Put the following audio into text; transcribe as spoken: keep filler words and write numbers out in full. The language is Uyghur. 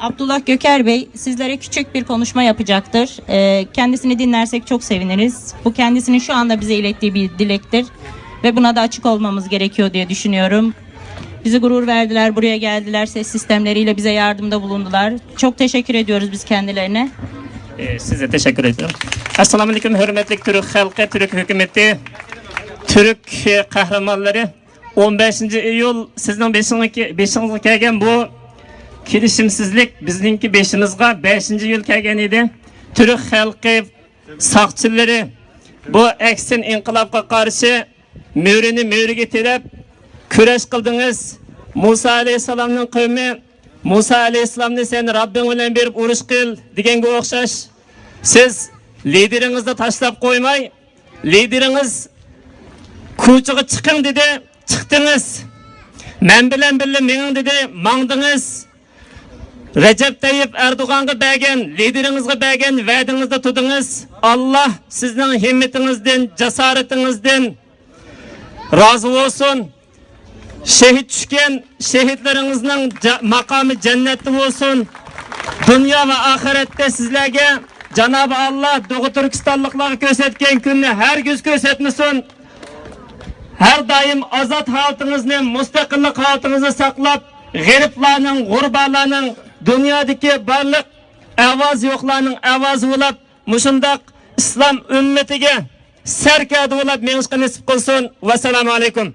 Abdullah Göker Bey sizlere küçük bir konuşma yapacaktır. Ee, kendisini dinlersek çok seviniriz. Bu kendisinin şu anda bize ilettiği bir dilektir ve buna da açık olmamız gerekiyor diye düşünüyorum. Bizi gurur verdiler, buraya geldiler, ses sistemleriyle bize yardımda bulundular. Çok teşekkür ediyoruz biz kendilerine. Ee, size teşekkür ediyorum. Assalamu alaykum, hörmetlik türk xalqi, türk hökuməti, türk e, qəhrəmanları. ئون بەشىنچى ئىيۇل سىزنىڭ بېشىڭىزغا، بېشىڭىزغا كەلگەن بۇ كېلىشىمسىزلىك بىزنىڭكى بېشىمىزغا بەشىنچى ئىيۇل كەلگەن ئىدى. تۈرك خەلقى ساقچىلىرى بۇ ئەكسىن ئىنقىلابقا قارشى مۈرىنى مۈرىگە تىرەپ كۈرەش قىلدىڭىز. مۇسا ئەلەيھىسسالامنىڭ قەۋمى مۇسا ئەلەيھىسسالامنى سەن رەببىڭ بىلەن بېرىپ ئۇرۇش قىل دېگەنگە ئوخشاش، سىز لىدېرىڭىزنى تاشلاپ قويماي، لىدېرىڭىز كوچىغا چىقىڭ دېدى، چىقتىڭىز. مەن بىلەن بىللە مېڭىڭ دېدى، ماڭدىڭىز. رەجەپ تەييىپ ئەردوغانغا بەرگەن، لىدېرىڭىزغا بەرگەن ۋەدىڭىزدە تۇردىڭىز. ئاللا سىزنىڭ ھىممىتىڭىزدىن، جاسارىتىڭىزدىن رازى بولسۇن. شېھىت چۈشكەن شېھىتلىرىڭىزنىڭ جا-، ماقامى جەننەتتە بولسۇن. دۇنيا ۋە ئاخىرەتتە سىزلەرگە جانابى ئاللا دوغۇ تۈركىستانلىقلارغا كۆرسەتكەن كۈننى ھەرگىز كۆرسەتمىسۇن. ھەر دائىم ئازاد ھالىتىڭىزنى، مۇستەقىللىق ھالىتىڭىزنى ساقلاپ، غېرىبلارنىڭ، غۇربالارنىڭ، دۇنيادىكى بارلىق ئاۋازى يوقلارنىڭ ئاۋازى بولاپ، مۇشۇنداق ئىسلام ئۈممىتىگە سەركەردە بولاپ مېڭىشقا نېسىپ قىلسۇن. ۋەسسالامۇ ئەلەيكۇم.